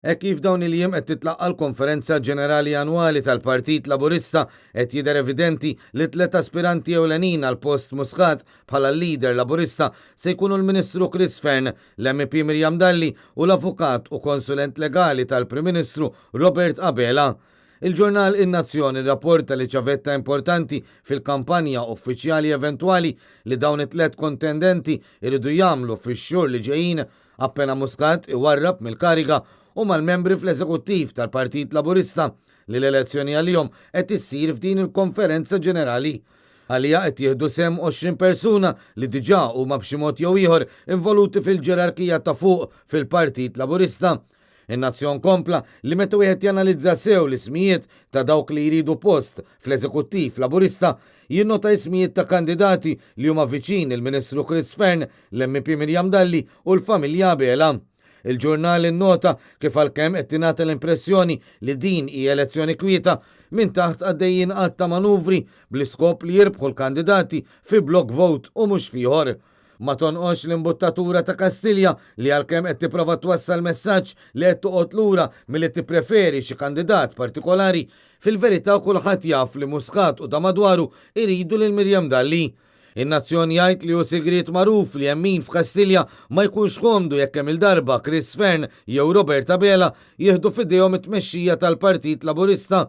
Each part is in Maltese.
Hekk kif dawn il-jiem qed titlaqqa' l-Konferenza Ġenerali Annwali tal-Partit Laburista, qed jidher evidenti li t-tliet aspiranti ewlenin għal post Muscat bħala l-Leader Laburista se jkunu l-Ministru Chris Fearne, l-MEP Miriam Dalli u l-Avukat u Konsulent Legali tal-Prim Ministru Robert Abela. Il-ġurnal In-Nazzjon irrapporta li ċavetta importanti fil-kampanja uffiċjali eventwali li dawn it-tliet kontendenti jridu jagħmlu fix-xhur li ġejjin appena Muscat iwarrab mill-kariga huma l-membri fl-Eżekuttiv tal-Partit Laburista li l-elezzjoni għalihom qed issir f'din il-Konferenza Ġenerali. Għaliha qed jieħdu sehem 20 persuna li diġà huma b'xi mod jew ieħor involuti fil-ġerarkija ta' fuq fil-Partit Laburista. In-Nazzjon kompla li meta wieħed janalizza sew l-ismijiet ta' dawk li jridu post fl-Eżekuttiv Laburista, jinnota ismijiet ta' kandidati li huma viċin il-Ministru Chris Fearne, l-MEP Miriam Dalli u l-familja Abela. Il-ġurnal innota kif għalkemm qed tingħata l-impressjoni li din hi elezzjoni kwieta, minn taħt għaddejjin għadd ta' manuvri bl-iskop li jirbħu l-kandidati fi block vote u mhux f'ieħor. Ma tonqosx l-imbuttatura ta' Kastilja li għalkemm qed tipprova twassal messaġġ li qed toqgħod lura milli tippreferi xi kandidat partikolari, fil-verità kulħadd jaf li Muscat u ta' madwaru jridu lil Miriam Dalli. In-Nazzjon jgħid li hu sigriet magħruf li hemm min f'Kastilja ma jkunx komdu jekk kemm-il darba Chris Fearne jew Robert Abela jieħdu f'idejhom it-tmexxija tal-Partit Laburista.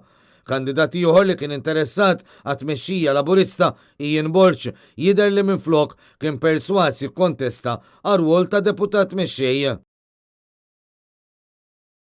Kandidat ieħor li kien interessat għat-tmexxija Laburista, Ian Borg, jidher li minflok kien persważ jikkontesta għar-rwol ta' Deputat Mexxej.